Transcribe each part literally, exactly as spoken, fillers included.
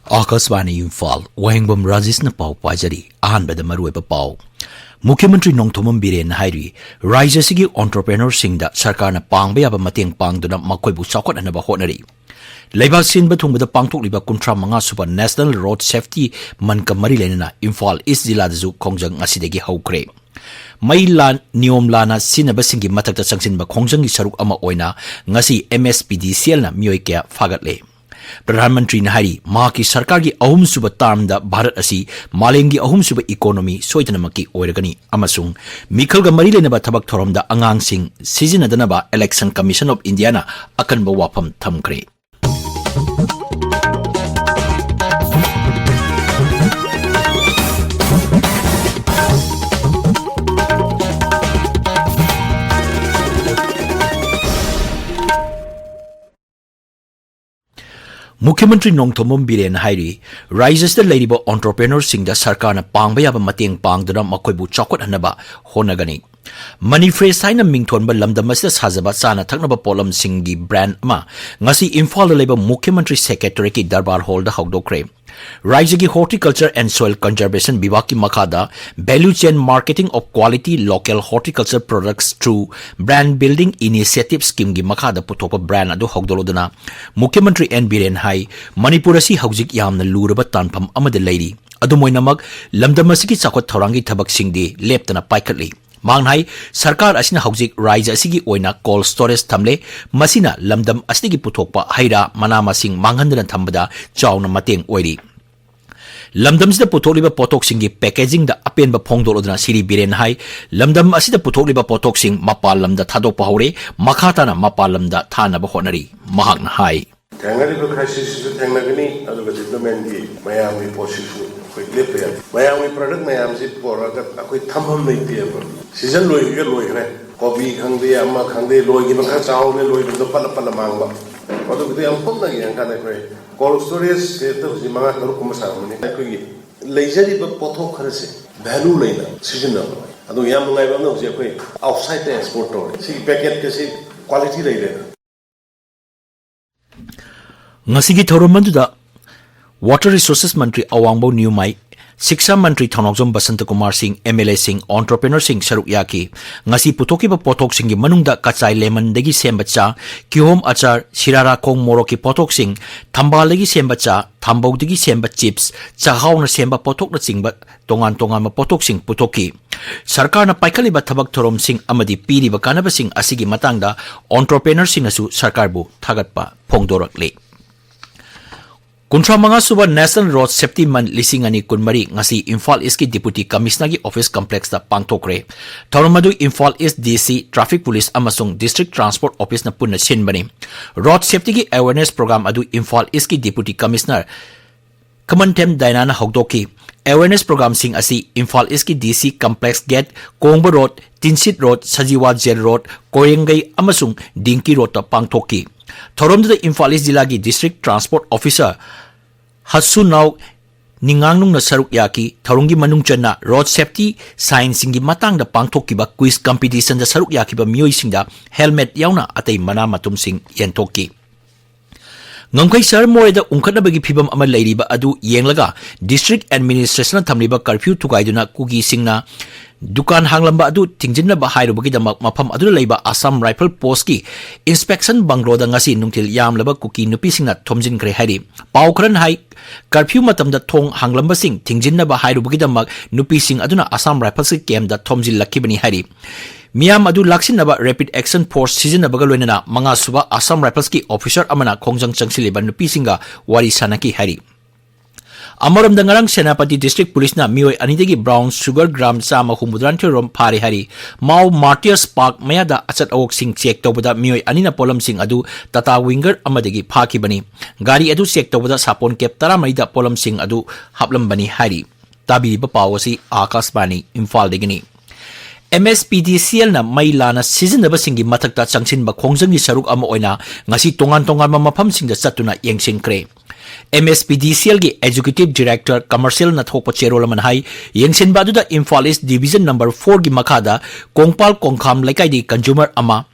ꯑꯥꯀꯥꯁꯕꯥꯅꯤ ꯏꯝꯐꯥꯜ, ꯋꯥꯍꯦꯡꯕꯝ ꯔꯥꯖꯦꯁꯅ ꯄꯥꯎ ꯄꯥꯖꯔꯤ꯫ ꯑꯍꯥꯟꯕꯗ ꯃꯔꯨꯑꯣꯏꯕ ꯄꯥꯎ꯫ ꯃꯨꯈ꯭ꯌ ꯃꯟꯇ꯭ꯔꯤ ꯅꯣꯡꯊꯣꯝꯕꯝ ꯕꯤꯔꯦꯟꯅ ꯍꯥꯏꯔꯤ, ꯔꯥꯖ꯭ꯌ ꯑꯁꯤꯒꯤ entrepreneurꯁꯤꯡꯗ ꯁꯔꯀꯥꯔꯅ ꯄꯥꯡꯕ ꯌꯥꯕ ꯃꯇꯦꯡ ꯄꯥꯡꯗꯨꯅ ꯃꯈꯣꯏꯕꯨ ꯆꯥꯎꯈꯠꯍꯟꯅꯕ ꯍꯣꯠꯅꯔꯤ꯫ ꯂꯩꯕꯥꯛ ꯁꯤꯟꯕ ꯊꯨꯡꯕꯗ ꯄꯥꯡꯊꯣꯛꯂꯤꯕ ꯀꯨꯟꯊ꯭ꯔꯥ ꯃꯉꯥ ꯁꯨꯕ National Road Safety Monthꯀ ꯃꯔꯤ ꯂꯩꯅꯅ ꯏꯝꯐꯥꯜ ꯏꯁ꯭ꯠ ꯖꯤꯂꯥꯗꯁꯨ ꯈꯣꯡꯖꯪ ꯉꯁꯤꯗꯒꯤ ꯍꯧꯈ꯭ꯔꯦ꯫ ꯃꯩ ꯂꯥꯟ ꯅꯤꯌꯣꯝ ꯂꯥꯟꯅ ꯁꯤꯖꯤꯟꯅꯕꯁꯤꯡꯒꯤ ꯃꯊꯛꯇ ꯆꯪꯁꯤꯟꯕ ꯈꯣꯡꯖꯪꯒꯤ ꯁꯔꯨꯛ ꯑꯃ ꯑꯣꯏꯅ ꯉꯁꯤ MSPDCLꯅ ꯃꯤꯑꯣꯏ ꯀꯌꯥ ꯐꯥꯒꯠꯂꯦ꯫ ꯄ꯭ꯔꯙꯥꯟ ꯃꯟꯇ꯭ꯔꯤꯅ ꯍꯥꯏꯔꯤ, ꯃꯍꯥꯛꯀꯤ ꯁꯔꯀꯥꯔꯒꯤ ꯑꯍꯨꯝꯁꯨꯕ termꯗ ꯚꯥꯔꯠ ꯑꯁꯤ ꯃꯥꯂꯦꯝꯒꯤ ꯑꯍꯨꯝꯁꯨꯕ economy ꯁꯣꯏꯗꯅꯃꯛꯀꯤ ꯑꯣꯏꯔꯒꯅꯤ ꯑꯃꯁꯨꯡ ꯃꯤꯈꯜꯒ ꯃꯔꯤ ꯂꯩꯅꯕ ꯊꯕꯛ ꯊꯧꯔꯝꯗ ꯑꯉꯥꯡꯁꯤꯡ ꯁꯤꯖꯤꯟꯅꯗꯅꯕ Election Commission of Indiaꯅ ꯑꯀꯟꯕ ꯋꯥꯐꯝ ꯊꯝꯈ꯭ꯔꯦ꯫ ꯃꯨꯈ꯭ꯌ ꯃꯟꯇ꯭ꯔꯤ ꯅꯣꯡꯊꯣꯝꯕꯝ ꯕꯤꯔꯦꯟꯅ ꯍꯥꯏꯔꯤ, ꯔꯥꯖ꯭ꯌ ꯑꯁꯤꯗ ꯂꯩꯔꯤꯕ entrepreneurꯁꯤꯡꯗ ꯁꯔꯀꯥꯔꯅ ꯄꯥꯡꯕ ꯌꯥꯕ ꯃꯇꯦꯡ ꯄꯥꯡꯗꯨꯅ ꯃꯈꯣꯏꯕꯨ ꯆꯥꯎꯈꯠꯍꯟꯅꯕ ꯍꯣꯠꯅꯒꯅꯤ꯫ Money Fresh ꯍꯥꯏꯅ ꯃꯤꯡꯊꯣꯟꯕ ꯂꯝꯗꯝ ꯑꯁꯤꯗ ꯁꯥꯖꯕ ꯆꯥꯅ ꯊꯛꯅꯕ ꯄꯣꯠꯂꯝꯁꯤꯡꯒꯤ brand ꯑꯃ ꯉꯁꯤ ꯏꯝꯐꯥꯜꯗ ꯂꯩꯕ ꯃꯨꯈ꯭ꯌ ꯃꯟꯇ꯭ꯔꯤ Secretariatꯀꯤ ꯗꯔꯕꯥꯔ ꯍꯣꯜꯗ ꯍꯧꯗꯣꯛꯈ꯭ꯔꯦ꯫ ꯔꯥꯖ꯭ꯌꯒꯤ Horticulture and Soil Conservation ꯕꯤꯚꯥꯒꯀꯤ ꯃꯈꯥꯗ Value Chain Marketing of Quality Local Horticulture Products through Brand Building Initiative Schemeꯒꯤ ꯃꯈꯥꯗ ꯄꯨꯊꯣꯛꯄ brand ꯑꯗꯨ ꯍꯧꯗꯣꯛꯂꯗꯨꯅ ꯃꯨꯈ꯭ꯌ ꯃꯟꯇ꯭ꯔꯤ ꯑꯦꯟ ꯕꯤꯔꯦꯟ ꯍꯥꯏ, ꯃꯅꯤꯄꯨꯔ ꯑꯁꯤ ꯍꯧꯖꯤꯛ ꯌꯥꯝꯅ ꯂꯨꯔꯕ ꯇꯥꯟꯐꯝ ꯑꯃꯗ ꯂꯩꯔꯤ꯫ ꯑꯗꯨꯝ ꯑꯣꯏꯅꯃꯛ, ꯂꯝꯗꯝ ꯑꯁꯤꯒꯤ ꯆꯥꯎꯈꯠ ꯊꯧꯔꯥꯡꯒꯤ ꯊꯕꯛꯁꯤꯡꯗꯤ ꯂꯦꯞꯇꯅ ꯄꯥꯏꯈꯠꯂꯤ꯫ ꯃꯍꯥꯛꯅ ꯍꯥꯏ, ꯁꯔꯀꯥꯔ ꯑꯁꯤꯅ ꯍꯧꯖꯤꯛ ꯔꯥꯖ꯭ꯌ ꯑꯁꯤꯒꯤ ꯑꯣꯏꯅ cold storage ꯊꯝꯂꯦ, ꯃꯁꯤꯅ ꯂꯝꯗꯝ ꯑꯁꯤꯗꯒꯤ ꯄꯨꯊꯣꯛꯄ ꯍꯩ ꯔꯥ, ꯃꯅꯥ ꯃꯁꯤꯡ ꯃꯥꯡꯍꯟꯗꯅ ꯊꯝꯕꯗ ꯆꯥꯎꯅ ꯃꯇꯦꯡ ꯑꯣꯏꯔꯤ꯫ ꯂꯝꯗꯝꯁꯤꯗ ꯄꯨꯊꯣꯛꯂꯤꯕ ꯄꯣꯠꯊꯣꯛꯁꯤꯡꯒꯤ packagingꯗ ꯑꯄꯦꯟꯕ ꯐꯣꯡꯗꯣꯛꯂꯗꯨꯅ ꯁꯤꯔꯤ ꯕꯤꯔꯦꯟ ꯍꯥꯏ, ꯂꯝꯗꯝ ꯑꯁꯤꯗ ꯄꯨꯊꯣꯛꯂꯤꯕ ꯄꯣꯠꯊꯣꯛꯁꯤꯡ ꯃꯄꯥꯟ ꯂꯝꯗ ꯊꯥꯗꯣꯛꯄ ꯍꯧꯔꯦ, ꯃꯈꯥ ꯇꯥꯅ ꯃꯄꯥꯟ ꯂꯝꯗ ꯊꯥꯅꯕ ꯍꯣꯠꯅꯔꯤ꯫ ꯃꯍꯥꯛꯅ ꯍꯥꯏ, ꯊꯦꯡꯅꯔꯤꯕ crisisꯁꯤꯁꯨ ꯊꯦꯡꯅꯒꯅꯤ, ꯑꯗꯨꯒ developmentꯀꯤ ꯃꯌꯥꯝꯒꯤ ꯄꯣꯠꯁꯤꯁꯨ ꯑꯩꯈꯣꯏ ꯂꯦꯞꯄ ꯌꯥꯗꯦ꯫ ꯃꯌꯥꯝꯒꯤ product ꯃꯌꯥꯝꯁꯤ ꯄꯨꯔꯛꯑꯒ ꯑꯩꯈꯣꯏ ꯊꯝꯐꯝ ꯂꯩꯇꯦꯕ꯫ Season ꯂꯣꯏꯈꯤꯒ ꯂꯣꯏꯈ꯭ꯔꯦ꯫ ꯀꯣꯕꯤ ꯈꯪꯗꯦ, ꯑꯃ ꯈꯪꯗꯦ, ꯂꯣꯏꯈꯤꯕ ꯈꯔ ꯆꯥꯍꯧꯅꯦ, ꯂꯣꯏꯈꯤꯕꯗꯣ ꯄꯠꯂ ꯄꯠꯂ ꯃꯥꯡꯕ꯫ ꯑꯗꯨꯒꯤꯗꯤ ꯌꯥꯝ ꯀꯨꯞꯅ ꯌꯦꯡꯉꯀꯥꯟꯗ ꯑꯩꯈꯣꯏ cold storageꯁꯦ ꯍꯧꯖꯤꯛ ꯃꯉꯥ ꯇꯔꯨꯛ ꯀꯨꯝꯕ ꯁꯥꯔꯝꯃꯅꯤ꯫ ꯑꯩꯈꯣꯏꯒꯤ ꯂꯩꯖꯔꯤꯕ ꯄꯣꯠꯊꯣꯛ ꯈꯔꯁꯦ value ꯂꯩꯅ ꯁꯤꯖꯤꯟꯅꯕ꯫ ꯑꯗꯨꯒ ꯌꯥꯝ ꯅꯨꯡꯉꯥꯏꯕ ꯑꯃꯅ ꯍꯧꯖꯤꯛ ꯑꯩꯈꯣꯏ outsideꯇ export ꯇꯧꯔꯦ꯫ ꯁꯤꯒꯤ packetꯀꯁꯤ quality ꯂꯩꯔꯦꯅ꯫ ꯉꯁꯤꯒꯤ ꯊꯧꯔꯝ ꯑꯗꯨꯗ Water Resources ꯃꯟꯇ꯭ꯔꯤ ꯑꯋꯥꯡꯕꯧ ꯅ꯭ꯌꯨꯃꯥꯏ, ꯁꯤꯛꯁꯥ ꯃꯟꯇ꯭ꯔꯤ ꯊꯧꯅꯥꯎꯖꯝ ꯕꯁꯟꯇ ꯀꯨꯃꯥꯔ ꯁꯤꯡ, ꯑꯦꯝ ꯑꯦꯜ ꯑꯦꯁꯤꯡ, ꯑꯣꯟꯇꯔꯄ꯭ꯔꯦꯅꯔꯁꯤꯡ ꯁꯔꯨꯛ ꯌꯥꯈꯤ꯫ ꯉꯁꯤ ꯄꯨꯊꯣꯛꯈꯤꯕ ꯄꯣꯠꯊꯣꯛꯁꯤꯡꯒꯤ ꯃꯅꯨꯡꯗ ꯀꯆꯥꯏ ꯂꯦꯃꯟꯗꯒꯤ ꯁꯦꯝꯕ ꯆꯥ, ꯀꯤꯍꯣꯝ ꯑꯆꯥꯔ, ꯁꯤꯔꯥꯔꯥꯈꯣꯡ ꯃꯣꯔꯣꯛꯀꯤ ꯄꯣꯠꯊꯣꯛꯁꯤꯡ, ꯊꯝꯕꯥꯜꯗꯒꯤ ꯁꯦꯝꯕ ꯆꯥ, ꯊꯝꯕꯧꯗꯒꯤ ꯁꯦꯝꯕ ꯆꯤꯞꯁ, ꯆꯥꯛꯍꯥꯎꯅ ꯁꯦꯝꯕ ꯄꯣꯠꯊꯣꯛꯅꯆꯤꯡꯕ ꯇꯣꯉꯥꯟ ꯇꯣꯉꯥꯟꯕ ꯄꯣꯠꯊꯣꯛꯁꯤꯡ ꯄꯨꯊꯣꯛꯈꯤ꯫ ꯁꯔꯀꯥꯔꯅ ꯄꯥꯏꯈꯠꯂꯤꯕ ꯊꯕꯛ ꯊꯧꯔꯝꯁꯤꯡ ꯑꯃꯗꯤ ꯄꯤꯔꯤꯕ ꯀꯥꯟꯅꯕꯁꯤꯡ ꯑꯁꯤꯒꯤ ꯃꯇꯥꯡꯗ ꯑꯣꯟꯇꯔꯄ꯭ꯔꯦꯅꯔꯁꯤꯡꯅꯁꯨ ꯁꯔꯀꯥꯔꯕꯨ ꯊꯥꯒꯠꯄ ꯐꯣꯡꯗꯣꯔꯛꯂꯤ꯫ ꯀꯨꯟꯊ꯭ꯔꯥ ꯃꯉꯥ ꯁꯨꯕ National Road Safety Month ꯂꯤꯁꯤꯡ ꯑꯅꯤ ꯀꯨꯟꯃꯔꯤ ꯉꯁꯤ ꯏꯝꯐꯥꯜ ꯏꯁꯀꯤ Deputy Commissionerꯒꯤ office complexꯇ ꯄꯥꯡꯊꯣꯛꯈ꯭ꯔꯦ꯫ ꯊꯧꯔꯝ ꯑꯗꯨ ꯏꯝꯐꯥꯜ ꯏꯁ D C, Traffic Police ꯑꯃꯁꯨꯡ District Transport Officeꯅ ꯄꯨꯟꯅ ꯁꯤꯟꯕꯅꯤ꯫ Road safetyꯒꯤ awareness program ꯑꯗꯨ ꯏꯝꯐꯥꯜ ꯏꯁꯀꯤ Deputy Commissioner ꯈꯃꯟꯊꯦꯝ ꯗꯥꯏꯅꯥꯅ ꯍꯧꯗꯣꯛꯈꯤ꯫ Awareness programꯁꯤꯡ ꯑꯁꯤ ꯏꯝꯐꯥꯜ ꯏꯁꯀꯤ D C Complex Gate, ꯀꯣꯡꯕ Road, Tinsid Road, Sajiwa Jail Road, ꯀꯣꯌꯦꯡꯒꯩ ꯑꯃꯁꯨꯡ ꯗꯤꯡꯀꯤ Roadꯇ ꯄꯥꯡꯊꯣꯛꯈꯤ꯫ ꯊꯧꯔꯝꯗꯨꯗ ꯏꯝꯐꯥꯜ ꯏꯁ ꯖꯤꯂꯥꯒꯤ District Transport Officer ꯍꯁꯨꯅꯥꯎ ꯅꯤꯡꯉꯥꯡꯅꯨꯡꯅ ꯁꯔꯨꯛ ꯌꯥꯈꯤ꯫ ꯊꯧꯔꯝꯒꯤ ꯃꯅꯨꯡ ꯆꯟꯅ road safety signꯁꯤꯡꯒꯤ ꯃꯇꯥꯡꯗ ꯄꯥꯡꯊꯣꯛꯈꯤꯕ quiz competitionꯗ ꯁꯔꯨꯛ ꯌꯥꯈꯤꯕ ꯃꯤꯑꯣꯏꯁꯤꯡꯗ helmet ꯌꯥꯎꯅ ꯑꯇꯩ ꯃꯅꯥ ꯃꯊꯨꯝꯁꯤꯡ ꯌꯦꯟꯊꯣꯛꯈꯤ꯫ ꯉꯝꯈꯩ ꯁꯍꯔ ꯃꯣꯔꯦꯗ ꯎꯪꯈꯠꯅꯕꯒꯤ ꯐꯤꯕꯝ ꯑꯃ ꯂꯩꯔꯤꯕ ꯑꯗꯨ ꯌꯦꯡꯂꯒ district administrationꯅ ꯊꯝꯂꯤꯕ curfew ꯊꯨꯒꯥꯏꯗꯨꯅ ꯀꯨꯀꯤꯁꯤꯡꯅ ꯗꯨꯀꯥꯟ ꯍꯥꯡꯂꯝꯕ ꯑꯗꯨ ꯊꯤꯡꯖꯤꯟꯅꯕ ꯍꯥꯏꯔꯨꯕꯒꯤꯗꯃꯛ ꯃꯐꯝ ꯑꯗꯨꯗ ꯂꯩꯕ Assam Rifle Postꯀꯤ inspection bungalowꯗ ꯉꯁꯤ ꯅꯨꯡꯊꯤꯜ ꯌꯥꯝꯂꯕ ꯀꯨꯀꯤ ꯅꯨꯄꯤꯁꯤꯡꯅ ꯊꯣꯝꯖꯤꯟꯈ꯭ꯔꯦ ꯍꯥꯏꯔꯤ꯫ ꯄꯥꯎ ꯈꯔꯅ ꯍꯥꯏ, curfew ꯃꯇꯝꯗ ꯊꯣꯡ ꯍꯥꯡꯂꯝꯕꯁꯤꯡ ꯊꯤꯡꯖꯤꯟꯅꯕ ꯍꯥꯏꯔꯨꯕꯒꯤꯗꯃꯛ ꯅꯨꯄꯤꯁꯤꯡ ꯑꯗꯨꯅ Assam Riflesꯀꯤ campꯇ ꯊꯣꯝꯖꯤꯜꯂꯛꯈꯤꯕꯅꯤ ꯍꯥꯏꯔꯤ꯫ ꯃꯤꯌꯥꯝ ꯑꯗꯨ ꯂꯥꯛꯁꯤꯟꯅꯕ rapid action force ꯁꯤꯖꯤꯟꯅꯕꯒ ꯂꯣꯏꯅꯅ ꯃꯉꯥ ꯁꯨꯕ Assam Riflesꯀꯤ officer ꯑꯃꯅ ꯈꯣꯡꯖꯪ ꯆꯪꯁꯤꯜꯂꯤꯕ ꯅꯨꯄꯤꯁꯤꯡꯒ ꯋꯥꯔꯤ ꯁꯥꯟꯅꯈꯤ ꯍꯥꯏꯔꯤ꯫ ꯑꯃꯔꯣꯝꯗ, ꯉꯔꯥꯡ ꯁꯦꯅꯥꯄꯇꯤ district policeꯅ ꯃꯤꯑꯣꯏ ꯑꯅꯤꯗꯒꯤ brown sugar gram ꯆꯥꯝꯃ ꯍꯨꯝꯐꯨꯇꯔꯥꯅꯤꯊꯣꯏ ꯔꯣꯝ ꯐꯥꯔꯦ ꯍꯥꯏꯔꯤ꯫ ꯃꯥꯎ Martyrs Park ꯃꯌꯥꯗ ꯑꯆꯠ ꯑꯋꯣꯛꯁꯤꯡ check ꯇꯧꯕꯗ ꯃꯤꯑꯣꯏ ꯑꯅꯤꯅ ꯄꯣꯠꯂꯝꯁꯤꯡ ꯑꯗꯨ Tata Winger ꯑꯃꯗꯒꯤ ꯐꯥꯈꯤꯕꯅꯤ꯫ ꯒꯥꯔꯤ ꯑꯗꯨ check ꯇꯧꯕꯗ ꯁꯥꯄꯣꯟ cap ꯇꯔꯥꯃꯔꯤꯗ ꯄꯣꯠꯂꯝꯁꯤꯡ ꯑꯗꯨ ꯍꯥꯞꯂꯝꯕꯅꯤ ꯍꯥꯏꯔꯤ꯫ ꯇꯥꯕꯤꯔꯤꯕ ꯄꯥꯎ ꯑꯁꯤ ꯑꯥꯀꯥꯁꯕꯥꯅꯤ ꯏꯝꯐꯥꯜꯗꯒꯤꯅꯤ꯫ M S P D C Lꯅ ꯃꯩ ꯂꯥꯟꯅ ꯁꯤꯖꯤꯟꯅꯕꯁꯤꯡꯒꯤ ꯃꯊꯛꯇ ꯆꯪꯁꯤꯟꯕ ꯈꯣꯡꯖꯪꯒꯤ ꯁꯔꯨꯛ ꯑꯃ ꯑꯣꯏꯅ ꯉꯁꯤ ꯇꯣꯉꯥꯟ ꯇꯣꯉꯥꯟꯕ ꯃꯐꯝꯁꯤꯡꯗ ꯆꯠꯇꯨꯅ ꯌꯦꯡꯁꯤꯟꯈ꯭ꯔꯦ꯫ M S P D C Lꯒꯤ Executive Director Commercialꯅ ꯊꯣꯛꯄ ꯆꯦꯔꯣꯜ ꯑꯃꯅ ꯍꯥꯏ, ꯌꯦꯡꯁꯤꯟꯕ ꯑꯗꯨꯗ ꯏꯝꯐꯥꯜ East Division number fourꯒꯤ ꯃꯈꯥꯗ ꯀꯣꯡꯄꯥꯜ ꯀꯣꯡꯈꯥꯝ ꯂꯩꯀꯥꯏꯗꯒꯤ consumer ꯑꯃ,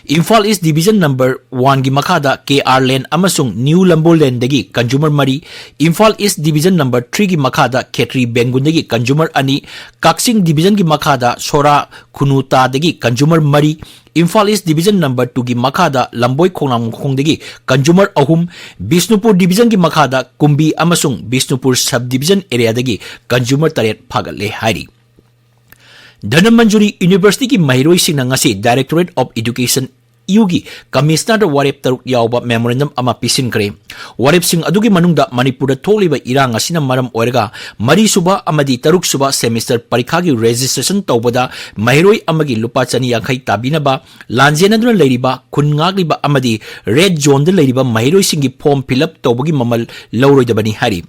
ꯏꯝꯐꯥꯜ ꯏꯁ ꯗꯤꯕꯤꯖꯟ ꯅꯝꯕꯔ ꯋꯥꯟꯒꯤ ꯃꯈꯥꯗ ꯀꯦ ꯑꯥꯔ ꯂꯦꯟ ꯑꯃꯁꯨꯡ ꯅ꯭ꯌꯨ ꯂꯝꯕꯣ ꯂꯦꯟꯗꯒꯤ ꯀꯟꯖꯨꯃꯔ ꯃꯔꯤ, ꯏꯝꯐꯥꯜ ꯏꯁ ꯗꯤꯕꯤꯖꯟ ꯅꯝꯕꯔ ꯊ꯭ꯔꯤꯒꯤ ꯃꯈꯥꯗ ꯈꯦꯇ꯭ꯔꯤ ꯕꯦꯡꯒꯨꯟꯗꯒꯤ ꯀꯟꯖꯨꯃꯔ ꯑꯅꯤ, ꯀꯛꯆꯤꯡ ꯗꯤꯕꯤꯖꯟꯒꯤ ꯃꯈꯥꯗ ꯁꯣꯔꯥ ꯈꯨꯅꯨꯇꯥꯗꯒꯤ ꯀꯟꯖꯨꯃꯔ ꯃꯔꯤ, ꯏꯝꯐꯥꯜ ꯏꯁ ꯗꯤꯕꯤꯖꯟ ꯅꯝꯕꯔ ꯇꯨꯒꯤ ꯃꯈꯥꯗ ꯂꯝꯕꯣꯏ ꯈꯣꯡꯅꯥꯡꯈꯣꯡꯗꯒꯤ ꯀꯟꯖꯨꯃꯔ ꯑꯍꯨꯝ, ꯕꯤꯁꯅꯨꯄꯨꯔ ꯗꯤꯕꯤꯖꯟꯒꯤ ꯃꯈꯥꯗ ꯀꯨꯝꯕꯤ ꯑꯃꯁꯨꯡ ꯕꯤꯁꯅꯨꯄꯨꯔ ꯁꯕ ꯗꯤꯕꯤꯖꯟ ꯑꯦꯔꯤꯌꯥꯗꯒꯤ ꯀꯟꯖꯨꯃꯔ ꯇꯔꯦꯠ ꯐꯥꯒꯠꯂꯦ ꯍꯥꯏꯔꯤ꯫ ꯙꯅꯃꯟꯖꯨꯔꯤ ꯌꯨꯅꯤꯚꯔꯁꯤꯇꯤꯒꯤ ꯃꯍꯩꯔꯣꯏꯁꯤꯡꯅ ꯉꯁꯤ Directorate of Education ꯌꯨꯒꯤ ꯀꯃꯤꯁꯅꯔꯗ ꯋꯥꯔꯦꯞ ꯇꯔꯨꯛ ꯌꯥꯎꯕ ꯃꯦꯃꯣꯔꯦꯟꯗꯝ ꯑꯃ ꯄꯤꯁꯤꯟꯈ꯭ꯔꯦ꯫ ꯋꯥꯔꯦꯞꯁꯤꯡ ꯑꯗꯨꯒꯤ ꯃꯅꯨꯡꯗ ꯃꯅꯤꯄꯨꯔꯗ ꯊꯣꯛꯂꯤꯕ ꯏꯔꯥꯡ ꯑꯁꯤꯅ ꯃꯔꯝ ꯑꯣꯏꯔꯒ ꯃꯔꯤꯁꯨꯕ ꯑꯃꯗꯤ ꯇꯔꯨꯛꯁꯨꯕ ꯁꯦꯃꯤꯁꯇꯔ ꯄꯔꯤꯈꯥꯒꯤ ꯔꯦꯖꯤꯁꯇ꯭ꯔꯦꯁꯟ ꯇꯧꯕꯗ ꯃꯍꯩꯔꯣꯏ ꯑꯃꯒꯤ ꯂꯨꯄꯥ ꯆꯅꯤ ꯌꯥꯡꯈꯩ ꯇꯥꯕꯤꯅꯕ, ꯂꯥꯟꯖꯦꯟꯅꯗꯨꯅ ꯂꯩꯔꯤꯕ ꯈꯨꯟ ꯉꯥꯛꯂꯤꯕ ꯑꯃꯗꯤ ꯔꯦꯗ ꯖꯣꯟꯗ ꯂꯩꯔꯤꯕ ꯃꯍꯩꯔꯣꯏꯁꯤꯡꯒꯤ ꯐꯣꯔꯝ ꯐꯤꯜ ꯑꯞ ꯇꯧꯕꯒꯤ ꯃꯃꯜ ꯂꯧꯔꯣꯏꯗꯕꯅꯤ ꯍꯥꯏꯔꯤ꯫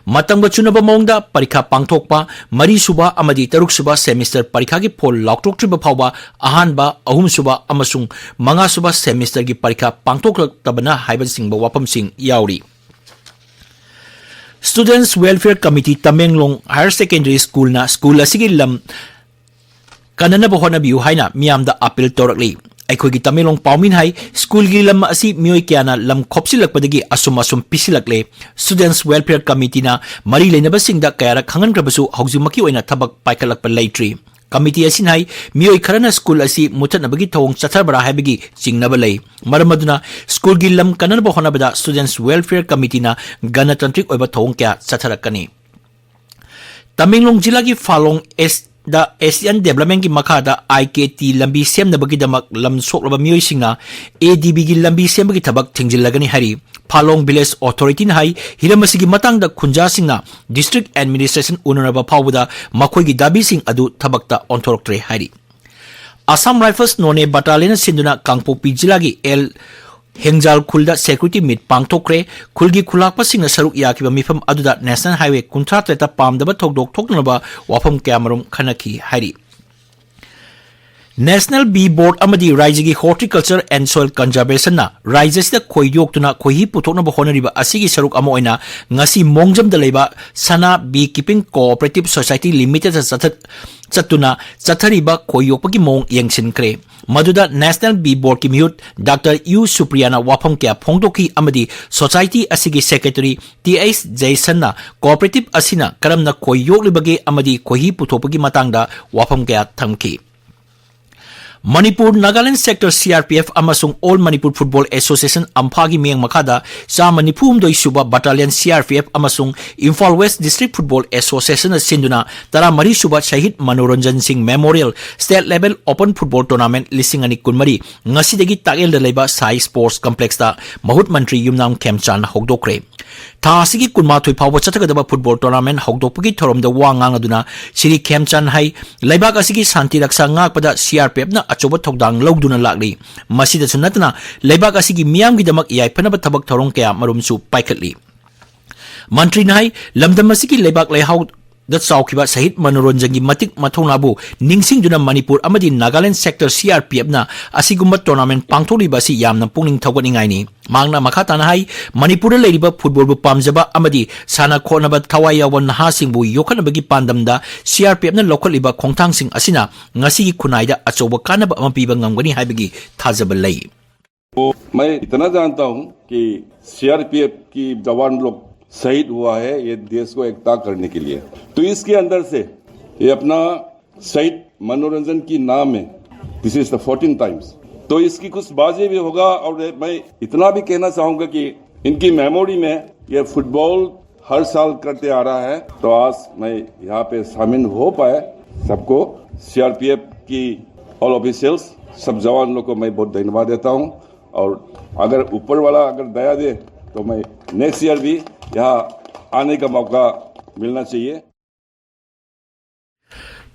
ꯃꯇꯝꯒ ꯆꯨꯅꯕ ꯃꯑꯣꯡꯗ ꯄꯔꯤꯈꯥ ꯄꯥꯡꯊꯣꯛꯄ, ꯃꯔꯤꯁꯨꯕ ꯑꯃꯗꯤ ꯇꯔꯨꯛꯁꯨꯕ ꯁꯦꯃꯤꯁꯇꯔ ꯄꯔꯤꯈꯥꯒꯤ ꯐꯣꯜ ꯂꯥꯎꯊꯣꯛꯇ꯭ꯔꯤꯕ ꯐꯥꯎꯕ ꯑꯍꯥꯟꯕ, ꯑꯍꯨꯝꯁꯨꯕ ꯑꯃꯁꯨꯡ ꯃꯉꯥꯁꯨꯕ ꯁꯦꯃꯤꯁꯇꯔꯒꯤ ꯄꯔꯤꯈꯥ ꯄꯥꯡꯊꯣꯛꯂꯛꯇꯕꯅ ꯍꯥꯏꯕꯅꯆꯤꯡꯕ ꯋꯥꯐꯝꯁꯤꯡ ꯌꯥꯎꯔꯤ꯫ Students Welfare Committee ꯇꯃꯦꯡꯂꯣꯡ Higher Secondary Schoolꯅ ꯁ꯭ꯀꯨꯜ ꯑꯁꯤꯒꯤ ꯂꯝ ꯀꯟꯅꯅꯕ ꯍꯣꯠꯅꯕꯤꯌꯨ ꯍꯥꯏꯅ ꯃꯤꯌꯥꯝꯗ ꯑꯥꯄꯤꯜ ꯇꯧꯔꯛꯂꯤ꯫ ꯑꯩꯈꯣꯏꯒꯤ ꯇꯃꯦꯡꯂꯣꯡ ꯄꯥꯎꯃꯤꯅ ꯍꯥꯏ, ꯁ꯭ꯀꯨꯜꯒꯤ ꯂꯝ ꯑꯁꯤ ꯃꯤꯑꯣꯏ ꯀꯌꯥꯅ ꯂꯝ ꯈꯣꯞꯆꯤꯜꯂꯛꯄꯗꯒꯤ ꯑꯁꯨꯝ ꯑꯁꯨꯝ ꯄꯤꯁꯤꯜꯂꯛꯂꯦ꯫ Students Welfare Committeeꯅ ꯃꯔꯤ ꯂꯩꯅꯕꯁꯤꯡꯗ ꯀꯌꯥꯔꯛ ꯈꯪꯍꯟꯈ꯭ꯔꯕꯁꯨ ꯍꯧꯖꯤꯛꯃꯛꯀꯤ ꯑꯣꯏꯅ ꯊꯕꯛ ꯄꯥꯏꯈꯠꯂꯛꯄ ꯂꯩꯇ꯭ꯔꯤ꯫ ꯀꯃꯤꯇꯤ ꯑꯁꯤꯅ ꯍꯥꯏ, ꯃꯤꯑꯣꯏ ꯈꯔꯅ ꯁ꯭ꯀꯨꯜ ꯑꯁꯤ ꯃꯨꯠꯊꯠꯅꯕꯒꯤ ꯊꯧꯑꯣꯡ ꯆꯠꯊꯕ꯭ꯔꯥ ꯍꯥꯏꯕꯒꯤ ꯆꯤꯡꯅꯕ ꯂꯩ꯫ ꯃꯔꯝ ꯑꯗꯨꯅ ꯁ꯭ꯀꯨꯜꯒꯤ ꯂꯝ ꯀꯟꯅꯅꯕ ꯍꯣꯠꯅꯕꯗ Students Welfare Committeeꯅ ꯒꯅꯇꯟꯇ꯭ꯔꯤꯛ ꯑꯣꯏꯕ ꯊꯧꯑꯣꯡ ꯀꯌꯥ ꯆꯠꯊꯔꯛꯀꯅꯤ꯫ ꯇꯃꯦꯡꯂꯣꯡ ꯖꯤꯂꯥꯒꯤ ꯐꯥꯂꯣꯡ ꯑꯦꯁ-, ꯗ Asian Developmentꯀꯤ ꯃꯈꯥꯗ ꯑꯥꯏ ꯀꯦ ꯇꯤ ꯂꯝꯕꯤ ꯁꯦꯝꯅꯕꯒꯤꯗꯃꯛ ꯂꯝ ꯁꯣꯛꯂꯕ ꯃꯤꯑꯣꯏꯁꯤꯡꯅ ꯑꯦ ꯗꯤ ꯕꯤꯒꯤ ꯂꯝꯕꯤ ꯁꯦꯝꯕꯒꯤ ꯊꯕꯛ ꯊꯤꯡꯖꯤꯜꯂꯒꯅꯤ ꯍꯥꯏꯔꯤ꯫ ꯐꯥꯂꯣꯡ Village Authorityꯅ ꯍꯥꯏ, ꯍꯤꯔꯝ ꯑꯁꯤꯒꯤ ꯃꯇꯥꯡꯗ ꯈꯨꯟꯖꯥꯁꯤꯡꯅ District Administration ꯎꯅꯔꯕ ꯐꯥꯎꯕꯗ ꯃꯈꯣꯏꯒꯤ ꯗꯥꯕꯤꯁꯤꯡ ꯑꯗꯨ ꯊꯕꯛꯇ ꯑꯣꯟꯊꯣꯔꯛꯇ꯭ꯔꯦ ꯍꯥꯏꯔꯤ꯫ Assam Rifles Noney Battalionꯅ ꯁꯤꯟꯗꯨꯅ ꯀꯥꯡꯄꯣꯛꯄꯤ ꯖꯤꯂꯥꯒꯤ ꯑꯦꯜ ꯍꯦꯡꯖꯥꯜ ꯈꯨꯜꯗ security meet ꯄꯥꯡꯊꯣꯛꯈ꯭ꯔꯦ꯫ ꯈꯨꯜꯒꯤ ꯈꯨꯂꯥꯛꯄꯁꯤꯡꯅ ꯁꯔꯨꯛ ꯌꯥꯈꯤꯕ ꯃꯤꯐꯝ ꯑꯗꯨꯗ National Highway ꯀꯨꯟꯊ꯭ꯔꯥ ꯇꯔꯦꯠꯇ ꯄꯥꯝꯗꯕ ꯊꯧꯗꯣꯛ ꯊꯣꯛꯇꯅꯕ ꯋꯥꯐꯝ ꯀꯌꯥꯃꯔꯨꯝ ꯈꯟꯅꯈꯤ ꯍꯥꯏꯔꯤ꯫ National Bee Board ꯑꯃꯗꯤ ꯔꯥꯏꯖ꯭ꯌꯒꯤ Horticulture and Soil Conservationꯅ ꯔꯥꯏꯖ꯭ꯌ ꯑꯁꯤꯗ ꯈꯣꯏ ꯌꯣꯛꯇꯨꯅ ꯈꯣꯏꯍꯤ ꯄꯨꯊꯣꯛꯅꯕ ꯍꯣꯠꯅꯔꯤꯕ ꯑꯁꯤꯒꯤ ꯁꯔꯨꯛ ꯑꯃ ꯑꯣꯏꯅ ꯉꯁꯤ ꯃꯣꯡꯖꯝꯗ ꯂꯩꯕ ꯁꯅꯥ Bee Keeping Cooperative Society Limitedꯇ ꯆꯠꯊ-, ꯆꯠꯇꯨꯅ ꯆꯠꯊꯔꯤꯕ ꯈꯣꯏ ꯌꯣꯛꯄꯒꯤ ꯃꯑꯣꯡ ꯌꯦꯡꯁꯤꯟꯈ꯭ꯔꯦ꯫ ꯃꯗꯨꯗ National Bee Boardꯀꯤ ꯃꯤꯍꯨꯠ Doctor U ꯁꯨꯄ꯭ꯔꯤꯌꯥꯅ ꯋꯥꯐꯝ ꯀꯌꯥ ꯐꯣꯡꯗꯣꯛꯈꯤ ꯑꯃꯗꯤ society ꯑꯁꯤꯒꯤ secretary ꯇꯤ ꯑꯩꯆ ꯖꯦꯁꯟꯅ cooperative ꯑꯁꯤꯅ ꯀꯔꯝꯅ ꯈꯣꯏ ꯌꯣꯛꯂꯤꯕꯒꯦ ꯑꯃꯗꯤ ꯈꯣꯏꯍꯤ ꯄꯨꯊꯣꯛꯄꯒꯤ ꯃꯇꯥꯡꯗ ꯋꯥꯐꯝ ꯀꯌꯥ ꯊꯝꯈꯤ꯫ Manipur Nagaland Sector C R P F ꯑꯃꯁꯨꯡ All Manipur Football Association ꯑꯝꯐꯥꯒꯤ ꯃꯤꯠꯌꯦꯡ ꯃꯈꯥꯗ ꯆꯥꯝꯃ ꯅꯤꯐꯨ ꯍꯨꯝꯗꯣꯏ ꯁꯨꯕ Battalion C R P F ꯑꯃꯁꯨꯡ Imphal West District Football Associationꯅ ꯁꯤꯟꯗꯨꯅ ꯇꯔꯥꯃꯔꯤ ꯁꯨꯕ ꯁꯍꯤꯗ ꯃꯅꯣꯔꯟꯖꯟ ꯁꯤꯡ Memorial State Level Open Football Tournament ꯂꯤꯁꯤꯡ ꯑꯅꯤ ꯀꯨꯟꯃꯔꯤ ꯉꯁꯤꯗꯒꯤ ꯇꯥꯛꯌꯦꯜꯗ ꯂꯩꯕ ꯁꯥꯏ Sports Complexꯇ ꯃꯍꯨꯠ ꯃꯟꯇ꯭ꯔꯤ ꯌꯨꯝꯅꯥꯝ ꯈꯦꯝꯆꯥꯟ ꯍꯧꯗꯣꯛꯈ꯭ꯔꯦ꯫ ꯊꯥ ꯑꯁꯤꯒꯤ ꯀꯨꯟꯃꯥꯊꯣꯏ ꯐꯥꯎꯕ ꯆꯠꯊꯒꯗꯕ football tournament ꯍꯧꯗꯣꯛꯄꯒꯤ ꯊꯧꯔꯝꯗ ꯋꯥ ꯉꯥꯡꯂꯗꯨꯅ ꯁ꯭ꯔꯤ ꯈꯦꯝꯆꯥꯟ ꯍꯥꯏ, ꯂꯩꯕꯥꯛ ꯑꯁꯤꯒꯤ ꯁꯥꯟꯇꯤ ꯔꯛꯁꯥ ꯉꯥꯛꯄꯗ C R P Fꯅ ꯑꯆꯧꯕ ꯊꯧꯗꯥꯡ ꯂꯧꯗꯨꯅ ꯂꯥꯛꯂꯤ꯫ ꯃꯁꯤꯗꯁꯨ ꯅꯠꯇꯅ ꯂꯩꯕꯥꯛ ꯑꯁꯤꯒꯤ ꯃꯤꯌꯥꯝꯒꯤꯗꯃꯛ ꯌꯥꯏꯐꯅꯕ ꯊꯕꯛ ꯊꯧꯔꯝ ꯀꯌꯥ ꯃꯔꯨꯝꯁꯨ ꯄꯥꯏꯈꯠꯂꯤ꯫ ꯃꯟꯇ꯭ꯔꯤꯅ ꯍꯥꯏ, ꯂꯝꯗꯝ ꯑꯁꯤꯒꯤ ꯂꯩꯕꯥꯛ ꯂꯩꯍꯥꯎꯗ ꯆꯥꯎꯈꯤꯕ ꯁꯍꯤꯗ ꯃꯅꯣꯔꯟꯖꯟꯒꯤ ꯃꯇꯤꯛ ꯃꯊꯧꯅꯥꯕꯨ ꯅꯤꯡꯁꯤꯡꯗꯨꯅ ꯃꯅꯤꯄꯨꯔ ꯑꯃꯗꯤ Nagaland Sector C R P Fꯅ ꯑꯁꯤꯒꯨꯝꯕ tournament ꯄꯥꯡꯊꯣꯛꯂꯤꯕ ꯑꯁꯤ ꯌꯥꯝꯅ ꯄꯨꯛꯅꯤꯡ ꯊꯧꯒꯠꯅꯤꯡꯉꯥꯏꯅꯤ꯫ ꯃꯍꯥꯛꯅ ꯃꯈꯥ ꯇꯥꯅ ꯍꯥꯏ, ꯃꯅꯤꯄꯨꯔꯗ ꯂꯩꯔꯤꯕ footballꯕꯨ ꯄꯥꯝꯖꯕ ꯑꯃꯗꯤ ꯁꯥꯟꯅ ꯈꯣꯠꯅꯕ ꯊꯋꯥꯏ ꯌꯥꯎꯕ ꯅꯍꯥꯁꯤꯡꯕꯨ ꯌꯣꯛꯈꯠꯅꯕꯒꯤ ꯄꯥꯟꯗꯝꯗ C R P Fꯅ ꯂꯧꯈꯠꯂꯤꯕ ꯈꯣꯡꯊꯥꯡꯁꯤꯡ ꯑꯁꯤꯅ ꯉꯁꯤꯒꯤ ꯈꯨꯟꯅꯥꯏꯗ ꯑꯆꯧꯕ ꯀꯥꯟꯅꯕ ꯑꯃ ꯄꯤꯕ ꯉꯝꯒꯅꯤ ꯍꯥꯏꯕꯒꯤ ꯊꯥꯖꯕ ꯂꯩ꯫ वो, मैं इतना जानता हूं कि सीआरपीएफ की जवान लोग शहीद हुआ है ये देश को एकता करने के लिए। तो इसके अंदर से ये अपना शहीद मनोरंजन की नाम है, this is the fourteen times। तो इसकी कुछ बाजी भी होगा। और मैं इतना भी कहना चाहूंगा कि इनकी मेमोरी में ये फुटबॉल हर साल करते आ रहा है, तो आज मैं यहाँ पे शामिल हो पाया। सबको, सीआरपीएफ की ऑल ऑफिशियल्स, सब जवान लोग को मैं बहुत धन्यवाद देता हूँ। और अगर ऊपर वाला अगर दया दे तो मैं नेक्स्ट ईयर भी यहाँ आने का मौका मिलना चाहिए।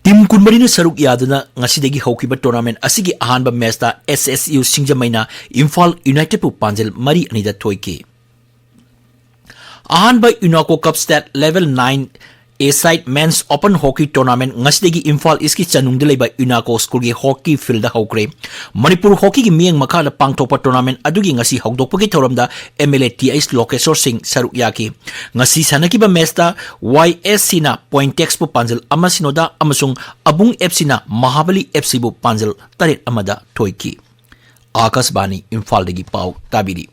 Team ꯀꯨꯟꯃꯔꯤꯅ ꯁꯔꯨꯛ ꯌꯥꯗꯨꯅ ꯉꯁꯤꯗꯒꯤ ꯍꯧꯈꯤꯕ tournament ꯑꯁꯤꯒꯤ ꯑꯍꯥꯟꯕ matchꯇ S S U ꯁꯤꯡꯖꯃꯩꯅ ꯏꯝꯐꯥꯜ Unitedꯄꯨ ꯄꯥꯟꯖꯜ ꯃꯔꯤ ꯑꯅꯤꯗ ꯊꯣꯏꯈꯤ꯫ ꯑꯍꯥꯟꯕ UNACO Cup State Level nine a side men's open hockey tournament ꯉꯁꯤꯗꯒꯤ ꯏꯝꯐꯥꯜ ꯏꯁꯀꯤ ꯆꯅꯨꯡꯗ ꯂꯩꯕ ꯌꯨꯅꯥꯀꯣ ꯁ꯭ꯀꯨꯜꯒꯤ ꯍꯣꯀꯤ ꯐꯤꯜꯗ ꯍꯧꯈ꯭ꯔꯦ꯫ ꯃꯅꯤꯄꯨꯔ ꯍꯣꯀꯤꯒꯤ ꯃꯤꯠꯌꯦꯡ ꯃꯈꯥꯗ ꯄꯥꯡꯊꯣꯛꯄ ꯇꯣꯔꯅꯥꯃꯦꯟꯠ ꯑꯗꯨꯒꯤ ꯉꯁꯤ ꯍꯧꯗꯣꯛꯄꯒꯤ ꯊꯧꯔꯝꯗ M L A T H Lokeshor Singh ꯁꯔꯨꯛ ꯌꯥꯈꯤ꯫ ꯉꯁꯤ ꯁꯥꯟꯅꯈꯤꯕ ꯃꯦꯆꯇ ꯋꯥꯏ ꯑꯦꯁ ꯁꯤꯅ ꯄꯣꯏꯟꯇꯦꯛꯁꯄꯨ ꯄꯥꯟꯖꯜ ꯑꯃ ꯁꯤꯅꯣꯗ ꯑꯃꯁꯨꯡ ꯑꯕꯨꯡ ꯑꯦꯐ ꯁꯤꯅ ꯃꯍꯥꯕꯂꯤ ꯑꯦꯐ ꯁꯤꯕꯨ ꯄꯥꯟꯖꯜ ꯇꯔꯦꯠ ꯑꯃꯗ ꯊꯣꯏꯈꯤ꯫ ꯑꯥꯀꯥꯁꯕꯥꯅꯤ ꯏꯝꯐꯥꯜꯗꯒꯤ ꯄꯥꯎ ꯇꯥꯕꯤꯔꯤ꯫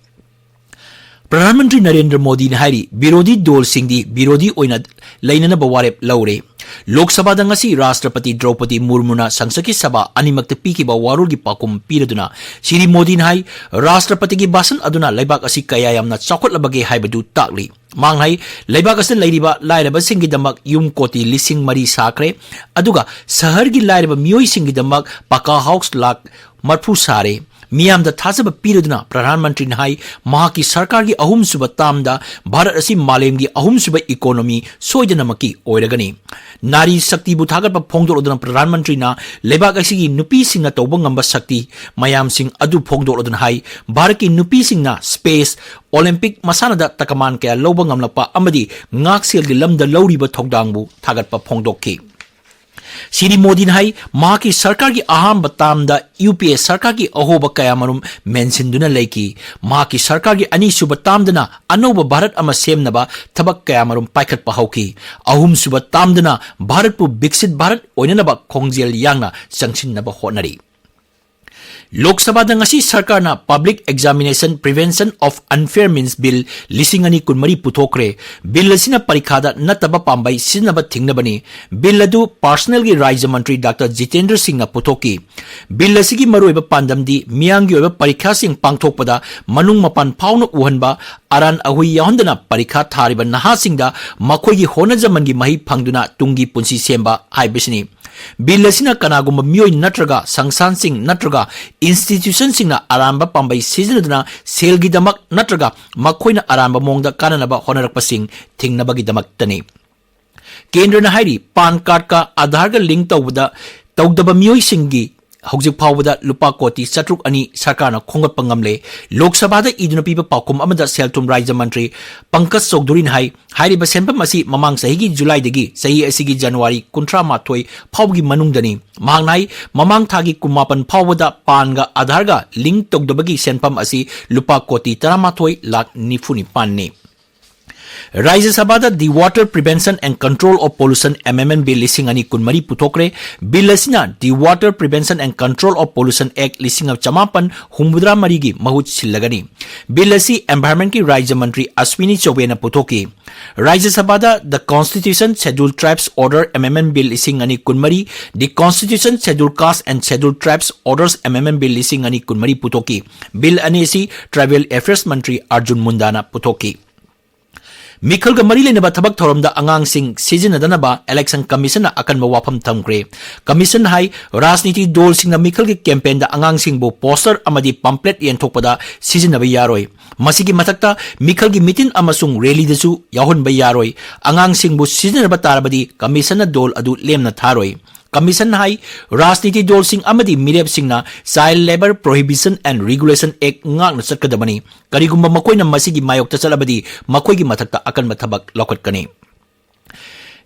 ꯄ꯭ꯔꯙꯥꯟ ꯃꯟꯇ꯭ꯔꯤ ꯅꯔꯦꯟꯗ꯭ꯔ ꯃꯣꯗꯤꯅ ꯍꯥꯏꯔꯤ, ꯕꯤꯔꯣꯙꯤ ꯗꯣꯜꯁꯤꯡꯗꯤ ꯕꯤꯔꯣꯙꯤ ꯑꯣꯏꯅ ꯂꯩꯅꯅꯕ ꯋꯥꯔꯦꯞ ꯂꯧꯔꯦ꯫ ꯂꯣꯛ ꯁꯚꯥꯗ ꯉꯁꯤ ꯔꯥꯁꯇ꯭ꯔꯄꯇꯤ ꯗ꯭ꯔꯧꯄꯗꯤ ꯃꯨꯔꯃꯨꯅ ꯁꯪꯁꯠꯀꯤ ꯁꯚꯥ ꯑꯅꯤꯃꯛꯇ ꯄꯤꯈꯤꯕ ꯋꯥꯔꯣꯜꯒꯤ ꯄꯥꯎꯈꯨꯝ ꯄꯤꯔꯗꯨꯅ ꯁ꯭ꯔꯤ ꯃꯣꯗꯤꯅ ꯍꯥꯏ, ꯔꯥꯁꯇ꯭ꯔꯄꯇꯤꯒꯤ ꯚꯥꯁꯟ ꯑꯗꯨꯅ ꯂꯩꯕꯥꯛ ꯑꯁꯤ ꯀꯌꯥ ꯌꯥꯝꯅ ꯆꯥꯎꯈꯠꯂꯕꯒꯦ ꯍꯥꯏꯕꯗꯨ ꯇꯥꯛꯂꯤ꯫ ꯃꯍꯥꯛꯅ ꯍꯥꯏ, ꯂꯩꯕꯥꯛ ꯑꯁꯤꯗ ꯂꯩꯔꯤꯕ ꯂꯥꯏꯔꯕꯁꯤꯡꯒꯤꯗꯃꯛ ꯌꯨꯝ ꯀꯣꯇꯤ ꯂꯤꯁꯤꯡ ꯃꯔꯤ ꯁꯥꯈ꯭ꯔꯦ, ꯑꯗꯨꯒ ꯁꯍꯔꯒꯤ ꯂꯥꯏꯔꯕ ꯃꯤꯑꯣꯏꯁꯤꯡꯒꯤꯗꯃꯛ ꯄꯀꯥ ꯍꯥꯎꯁ ꯂꯥꯈ ꯃꯔꯐꯨ ꯁꯥꯔꯦ꯫ ꯃꯤꯌꯥꯝꯗ ꯊꯥꯖꯕ ꯄꯤꯔꯗꯨꯅ ꯄ꯭ꯔꯙꯥꯟ ꯃꯟꯇ꯭ꯔꯤꯅ ꯍꯥꯏ, ꯃꯍꯥꯛꯀꯤ ꯁꯔꯀꯥꯔꯒꯤ ꯑꯍꯨꯝꯁꯨꯕ ꯇꯥꯝꯗ ꯚꯥꯔꯠ ꯑꯁꯤ ꯃꯥꯂꯦꯝꯒꯤ ꯑꯍꯨꯝꯁꯨꯕ ꯏꯀꯣꯅꯣꯃꯤ ꯁꯣꯏꯗꯅꯃꯛꯀꯤ ꯑꯣꯏꯔꯒꯅꯤ꯫ ꯅꯥꯔꯤ ꯁꯛꯇꯤꯕꯨ ꯊꯥꯒꯠꯄ ꯐꯣꯡꯗꯣꯛꯂꯗꯨꯅ ꯄ꯭ꯔꯙꯥꯟ ꯃꯟꯇ꯭ꯔꯤꯅ ꯂꯩꯕꯥꯛ ꯑꯁꯤꯒꯤ ꯅꯨꯄꯤꯁꯤꯡꯅ ꯇꯧꯕ ꯉꯝꯕ ꯁꯛꯇꯤ ꯃꯌꯥꯝꯁꯤꯡ ꯑꯗꯨ ꯐꯣꯡꯗꯣꯛꯂꯗꯨꯅ ꯍꯥꯏ, ꯚꯥꯔꯠꯀꯤ ꯅꯨꯄꯤꯁꯤꯡꯅ ꯁ꯭ꯄꯦꯁ, ꯑꯣꯂꯤꯝꯄꯤꯛ ꯃꯁꯥꯟꯅꯗ ꯇꯀꯃꯥꯟ ꯀꯌꯥ ꯂꯧꯕ ꯉꯝꯂꯛꯄ ꯑꯃꯗꯤ ꯉꯥꯛꯁꯦꯜꯒꯤ ꯂꯝꯗ ꯂꯧꯔꯤꯕ ꯊꯧꯗꯥꯡꯕꯨ ꯊꯥꯒꯠꯄ ꯐꯣꯡꯗꯣꯛꯈꯤ꯫ ꯁ꯭ꯔꯤ ꯃꯣꯗꯤꯅ ꯍꯥꯏ, ꯃꯍꯥꯛꯀꯤ ꯁꯔꯀꯥꯔꯒꯤ ꯑꯍꯥꯟꯕ ꯇꯥꯝꯗ ꯌꯨ ꯄꯤ ꯑꯦ ꯁꯔꯀꯥꯔꯒꯤ ꯑꯍꯣꯕ ꯀꯌꯥꯃꯔꯨꯝ ꯃꯦꯟꯁꯤꯟꯗꯨꯅ ꯂꯩꯈꯤ꯫ ꯃꯍꯥꯛꯀꯤ ꯁꯔꯀꯥꯔꯒꯤ ꯑꯅꯤꯁꯨꯕ ꯇꯥꯝꯗꯅ ꯑꯅꯧꯕ ꯚꯥꯔꯠ ꯑꯃ ꯁꯦꯝꯅꯕ ꯊꯕꯛ ꯀꯌꯥꯃꯔꯨꯝ ꯄꯥꯏꯈꯠꯄ ꯍꯧꯈꯤ꯫ ꯑꯍꯨꯝꯁꯨꯕ ꯇꯥꯝꯗꯅ ꯚꯥꯔꯠꯄꯨ ꯕꯤꯛꯁꯤꯠ ꯚꯥꯔꯠ ꯑꯣꯏꯅꯅꯕ ꯈꯣꯡꯖꯦꯜ ꯌꯥꯡꯅ ꯆꯪꯁꯤꯟꯅꯕ ꯍꯣꯠꯅꯔꯤ꯫ ꯂꯣꯛ ꯁꯚꯥꯗ ꯉꯁꯤ ꯁꯔꯀꯥꯔꯅ Public Examination Prevention of Unfair Means Bill ꯂꯤꯁꯤꯡ ꯑꯅꯤ ꯀꯨꯟꯃꯔꯤ ꯄꯨꯊꯣꯛꯈ꯭ꯔꯦ꯫ ꯕꯤꯜ ꯑꯁꯤꯅ ꯄꯔꯤꯈꯥꯗ ꯅꯠꯇꯕ ꯄꯥꯝꯕꯩ ꯁꯤꯖꯤꯟꯅꯕ ꯊꯤꯡꯅꯕꯅꯤ꯫ ꯕꯤꯜ ꯑꯗꯨ ꯄꯔꯁꯅꯦꯜꯒꯤ ꯔꯥꯖ꯭ꯌ ꯃꯟꯇ꯭ꯔꯤ ꯗꯥꯛꯇꯔ ꯖꯤꯇꯦꯟꯗ꯭ꯔ ꯁꯤꯡꯅ ꯄꯨꯊꯣꯛꯈꯤ꯫ ꯕꯤꯜ ꯑꯁꯤꯒꯤ ꯃꯔꯨꯑꯣꯏꯕ ꯄꯥꯟꯗꯝꯗꯤ ꯃꯤꯌꯥꯝꯒꯤ ꯑꯣꯏꯕ ꯄꯔꯤꯈꯥꯁꯤꯡ ꯄꯥꯡꯊꯣꯛꯄꯗ ꯃꯅꯨꯡ ꯃꯄꯥꯟ ꯐꯥꯎꯅ ꯎꯍꯟꯕ, ꯑꯔꯥꯟ ꯑꯍꯨꯏ ꯌꯥꯎꯍꯟꯗꯅ ꯄꯔꯤꯈꯥ ꯊꯥꯔꯤꯕ ꯅꯍꯥꯁꯤꯡꯗ ꯃꯈꯣꯏꯒꯤ ꯍꯣꯠꯅꯖꯃꯟꯒꯤ ꯃꯍꯩ ꯐꯪꯗꯨꯅ ꯇꯨꯡꯒꯤ ꯄꯨꯟꯁꯤ ꯁꯦꯝꯕ ꯍꯥꯏꯕꯁꯤꯅꯤ꯫ ꯕꯤꯜ ꯑꯁꯤꯅ ꯀꯅꯥꯒꯨꯝꯕ ꯃꯤꯑꯣꯏ ꯅꯠꯇ꯭ꯔꯒ ꯁꯪꯁꯊꯥꯟꯁꯤꯡ ꯅꯠꯇ꯭ꯔꯒ institutionꯁꯤꯡꯅ ꯑꯔꯥꯟꯕ ꯄꯥꯝꯕꯩ ꯁꯤꯖꯤꯟꯅꯗꯨꯅ ꯁꯦꯜꯒꯤꯗꯃꯛ ꯅꯠꯇ꯭ꯔꯒ ꯃꯈꯣꯏꯅ ꯑꯔꯥꯟꯕ ꯃꯑꯣꯡꯗ ꯀꯥꯟꯅꯅꯕ ꯍꯣꯠꯅꯔꯛꯄꯁꯤꯡ ꯊꯤꯡꯅꯕꯒꯤꯗꯃꯛꯇꯅꯤ꯫ ꯀꯦꯟꯗ꯭ꯔꯅ ꯍꯥꯏꯔꯤ, ꯄꯥꯟ ꯀꯥꯔꯗꯀ ꯑꯥꯙꯥꯔꯒ ꯂꯤꯡ ꯇꯧꯕꯗ, ꯇꯧꯗꯕ ꯃꯤꯑꯣꯏꯁꯤꯡꯒꯤ ꯍꯧꯖꯤꯛ ꯐꯥꯎꯕꯗ ꯂꯨꯄꯥ ꯀꯣꯇꯤ ꯆꯥꯇ꯭ꯔꯨꯛ ꯑꯅꯤ ꯁꯔꯀꯥꯔꯅ ꯈꯣꯝꯒꯠꯄ ꯉꯝꯂꯦ꯫ ꯂꯣꯛ ꯁꯚꯥꯗ ꯏꯗꯨꯅ ꯄꯤꯕ ꯄꯥꯎꯈꯨꯝ ꯑꯃꯗ ꯁꯦꯜ ꯊꯨꯝ ꯔꯥꯖ꯭ꯌ ꯃꯟꯇ꯭ꯔꯤ ꯄꯪꯀꯖ ꯆꯧꯙꯨꯔꯤꯅ ꯍꯥꯏ, ꯍꯥꯏꯔꯤꯕ ꯁꯦꯟꯐꯝ ꯑꯁꯤ ꯃꯃꯥꯡ ꯆꯍꯤꯒꯤ ꯖꯨꯂꯥꯏꯗꯒꯤ ꯆꯍꯤ ꯑꯁꯤꯒꯤ ꯖꯅꯋꯥꯔꯤ ꯀꯨꯟꯊ꯭ꯔꯥ ꯃꯥꯊꯣꯏ ꯐꯥꯎꯕꯒꯤ ꯃꯅꯨꯡꯗꯅꯤ꯫ ꯃꯍꯥꯛꯅ ꯍꯥꯏ, ꯃꯃꯥꯡ ꯊꯥꯒꯤ ꯀꯨꯟꯃꯥꯄꯟ ꯐꯥꯎꯕꯗ ꯄꯥꯟꯒ ꯑꯥꯙꯥꯔꯒ ꯂꯤꯡ ꯇꯧꯗꯕꯒꯤ ꯁꯦꯟꯐꯝ ꯑꯁꯤ ꯂꯨꯄꯥ ꯀꯣꯇꯤ ꯇꯔꯥꯃꯥꯊꯣꯏ ꯂꯥꯈ ꯅꯤꯐꯨ ꯅꯤꯄꯥꯟꯅꯤ꯫ ꯔꯥꯖ꯭ꯌ ꯁꯚꯥꯗ The Water Prevention and Control of Pollution Amendment Bill ꯂꯤꯁꯤꯡ ꯑꯅꯤ ꯀꯨꯟꯃꯔꯤ ꯄꯨꯊꯣꯛꯈ꯭ꯔꯦ꯫ ꯕꯤꯜ ꯑꯁꯤꯅ The Water Prevention and Control of Pollution Act ꯂꯤꯁꯤꯡ ꯑꯃ ꯆꯃꯥꯄꯟ ꯍꯨꯝꯐꯨꯇꯔꯥ ꯃꯔꯤꯒꯤ ꯃꯍꯨꯠ ꯁꯤꯜꯂꯒꯅꯤ꯫ ꯕꯤꯜ ꯑꯁꯤ environmentꯀꯤ ꯔꯥꯖ꯭ꯌ ꯃꯟꯇ꯭ꯔꯤ ꯑꯁ꯭ꯋꯤꯅꯤ ꯆꯧꯕꯦꯅ ꯄꯨꯊꯣꯛꯈꯤ꯫ ꯔꯥꯖ꯭ꯌ ꯁꯚꯥꯗ The Constitution Scheduled Tribes Order Amendment Bill ꯂꯤꯁꯤꯡ ꯑꯅꯤ ꯀꯨꯟꯃꯔꯤ, The Constitution Scheduled Caste and Scheduled Tribes Orders Amendment Bill ꯂꯤꯁꯤꯡ ꯑꯅꯤ ꯀꯨꯟꯃꯔꯤ ꯄꯨꯊꯣꯛꯈꯤ꯫ ꯕꯤꯜ ꯑꯅꯤ ꯑꯁꯤ Tribal Affairs ꯃꯟꯇ꯭ꯔꯤ ꯑꯔꯖꯨꯟ ꯃꯨꯟꯗꯥꯅ ꯄꯨꯊꯣꯛꯈꯤ꯫ ꯃꯤꯈꯜꯒ ꯃꯔꯤ ꯂꯩꯅꯕ ꯊꯕꯛ ꯊꯧꯔꯝꯗ ꯑꯉꯥꯡꯁꯤꯡ ꯁꯤꯖꯤꯟꯅꯗꯅꯕ Election Commissionꯅ ꯑꯀꯟꯕ ꯋꯥꯐꯝ ꯊꯝꯈ꯭ꯔꯦ꯫ Commission ꯍꯥꯏ, ꯔꯥꯖꯅꯤꯇꯤ ꯗꯣꯜꯁꯤꯡꯅ ꯃꯤꯈꯜꯒꯤ campaignꯗ ꯑꯉꯥꯡꯁꯤꯡꯕꯨ poster ꯑꯃꯗꯤ pamphlet ꯌꯦꯟꯊꯣꯛꯄꯗ ꯁꯤꯖꯤꯟꯅꯕ ꯌꯥꯔꯣꯏ꯫ ꯃꯁꯤꯒꯤ ꯃꯊꯛꯇ ꯃꯤꯈꯜꯒꯤ meeting ꯑꯃꯁꯨꯡ rallyꯗꯁꯨ ꯌꯥꯎꯍꯟꯕ ꯌꯥꯔꯣꯏ꯫ ꯑꯉꯥꯡꯁꯤꯡꯕꯨ ꯁꯤꯖꯤꯟꯅꯕ ꯇꯥꯔꯕꯗꯤ Commissionꯅ ꯗꯣꯜ ꯑꯗꯨ ꯂꯦꯝꯅ ꯊꯥꯔꯣꯏ꯫ Commission ꯍꯥꯏ, ꯔꯥꯖꯅꯤꯇꯤ ꯗꯣꯜꯁꯤꯡ ꯑꯃꯗꯤ ꯃꯤꯔꯦꯞꯁꯤꯡꯅ Child Labour Prohibition and Regulation Act ꯉꯥꯛꯅ ꯆꯠꯀꯗꯕꯅꯤ꯫ ꯀꯔꯤꯒꯨꯝꯕ ꯃꯈꯣꯏꯅ ꯃꯁꯤꯒꯤ ꯃꯥꯌꯣꯛꯇ ꯆꯠꯂꯕꯗꯤ ꯃꯈꯣꯏꯒꯤ ꯃꯊꯛꯇ ꯑꯀꯟꯕ ꯊꯕꯛ ꯂꯧꯈꯠꯀꯅꯤ꯫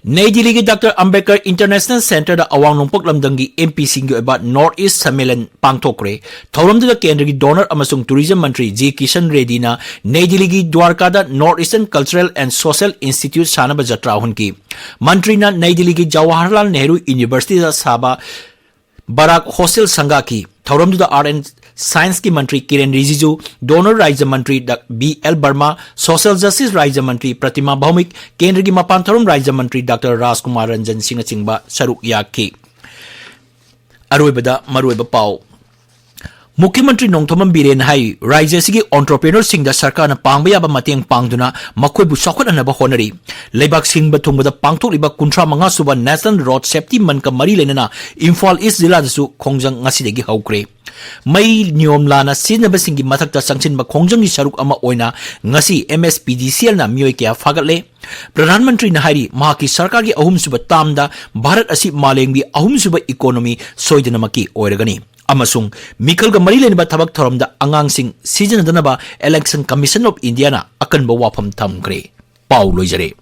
ꯅꯩ ꯗꯤꯜꯂꯤꯒꯤ ꯗꯥꯛꯇꯔ ꯑꯝꯕꯦꯗꯀꯔ International Centreꯗ ꯑꯋꯥꯡ ꯅꯣꯡꯄꯣꯛ ꯂꯝꯗꯝꯒꯤ MPꯁꯤꯡꯒꯤ ꯑꯣꯏꯕ North East ꯁꯝꯃꯦꯂꯟ ꯄꯥꯡꯊꯣꯛꯈ꯭ꯔꯦ꯫ ꯊꯧꯔꯝꯗꯨꯗ ꯀꯦꯟꯗ꯭ꯔꯒꯤ DoNER ꯑꯃꯁꯨꯡ Tourism ꯃꯟꯇ꯭ꯔꯤ ꯖꯤ ꯀꯤꯁꯟ ꯔꯦꯗꯗꯤꯅ ꯅꯩ ꯗꯤꯜꯂꯤꯒꯤ ꯗ꯭ꯋꯥꯔꯀꯥꯗ North Eastern Cultural and Social Institute ꯁꯥꯟꯅꯕ ꯖꯇ꯭ꯔꯥ ꯍꯨꯟꯈꯤ꯫ ꯃꯟꯇ꯭ꯔꯤꯅ ꯅꯩ ꯗꯤꯜꯂꯤꯒꯤ ꯖꯋꯥꯍꯔꯂꯥꯜ ꯅꯦꯍꯔꯨ Universityꯗ ꯁꯥꯕ ꯕꯔꯥꯛ Hostel ꯁꯪꯒꯥꯈꯤ꯫ ꯊꯧꯔꯝꯗꯨꯗ Art and Scienceꯀꯤ ꯃꯟꯇ꯭ꯔꯤ ꯀꯤꯔꯦꯟ ꯔꯤꯖꯤꯖꯨ, DoNER ꯔꯥꯖ꯭ꯌ ꯃꯟꯇ꯭ꯔꯤ ꯗ-, ꯕꯤ ꯑꯦꯜ ꯕꯔꯃꯥ, Social Justice ꯔꯥꯖ꯭ꯌ ꯃꯟꯇ꯭ꯔꯤ ꯄ꯭ꯔꯇꯤꯃꯥ ꯚꯧꯃꯤꯛ, ꯀꯦꯟꯗ꯭ꯔꯒꯤ ꯃꯄꯥꯟ ꯊꯧꯔꯝ ꯔꯥꯖ꯭ꯌ ꯃꯟꯇ꯭ꯔꯤ ꯗꯥꯛꯇꯔ ꯔꯥꯖꯀꯨꯃꯥꯔ ꯔꯟꯖꯟ ꯁꯤꯡꯅꯆꯤꯡꯕ ꯁꯔꯨꯛ ꯌꯥꯈꯤ꯫ ꯑꯔꯣꯏꯕꯗ ꯃꯔꯨꯑꯣꯏꯕ ꯄꯥꯎ꯫ ꯃꯨꯈ꯭ꯌ ꯃꯟꯇ꯭ꯔꯤ ꯅꯣꯡꯊꯣꯝꯕꯝ ꯕꯤꯔꯦꯟꯅ ꯍꯥꯏꯔꯤ, ꯔꯥꯖ꯭ꯌ ꯑꯁꯤꯒꯤ entrepreneur ꯁꯤꯡꯗ ꯁꯔꯀꯥꯔꯅ ꯄꯥꯡꯕ ꯌꯥꯕ ꯃꯇꯦꯡ ꯄꯥꯡꯗꯨꯅ ꯃꯈꯣꯏꯕꯨ ꯆꯥꯎꯈꯠꯍꯟꯅꯕ ꯍꯣꯠꯅꯔꯤ꯫ ꯂꯩꯕꯥꯛ ꯁꯤꯟꯕ ꯊꯨꯡꯕꯗ ꯄꯥꯡꯊꯣꯛꯂꯤꯕ ꯀꯨꯟꯊ꯭ꯔꯥ ꯃꯉꯥ ꯁꯨꯕ National Road Safety Monthꯀ ꯃꯔꯤ ꯂꯩꯅꯅ ꯏꯝꯐꯥꯜ ꯏꯁ ꯖꯤꯂꯥꯗꯁꯨ ꯈꯣꯡꯖꯪ ꯉꯁꯤꯗꯒꯤ ꯍꯧꯈ꯭ꯔꯦ꯫ ꯃꯩ ꯅꯤꯌꯣꯝ ꯂꯥꯟꯅ ꯁꯤꯖꯤꯟꯅꯕꯁꯤꯡꯒꯤ ꯃꯊꯛꯇ ꯆꯪꯁꯤꯟꯕ ꯈꯣꯡꯖꯪꯒꯤ ꯁꯔꯨꯛ ꯑꯃ ꯑꯣꯏꯅ ꯉꯁꯤ M S P D C Lꯅ ꯃꯤꯑꯣꯏ ꯀꯌꯥ ꯐꯥꯒꯠꯂꯦ꯫ ꯄ꯭ꯔꯙꯥꯟ ꯃꯟꯇ꯭ꯔꯤꯅ ꯍꯥꯏꯔꯤ, ꯃꯍꯥꯛꯀꯤ ꯁꯔꯀꯥꯔꯒꯤ ꯑꯍꯨꯝꯁꯨꯕ termꯗ ꯚꯥꯔꯠ ꯑꯁꯤ ꯃꯥꯂꯦꯝꯒꯤ ꯑꯍꯨꯝꯁꯨꯕ economy ꯁꯣꯏꯗꯅꯃꯛꯀꯤ ꯑꯣꯏꯔꯒꯅꯤ ꯑꯃꯁꯨꯡ ꯃꯤꯈꯜꯒ ꯃꯔꯤ ꯂꯩꯅꯕ ꯊꯕꯛ ꯊꯧꯔꯝꯗ ꯑꯉꯥꯡꯁꯤꯡ ꯁꯤꯖꯤꯟꯅꯗꯅꯕ Election Commission of Indiaꯅ ꯑꯀꯟꯕ ꯋꯥꯐꯝ ꯊꯝꯈ꯭ꯔꯦ꯫ ꯄꯥꯎ ꯂꯣꯏꯖꯔꯦ꯫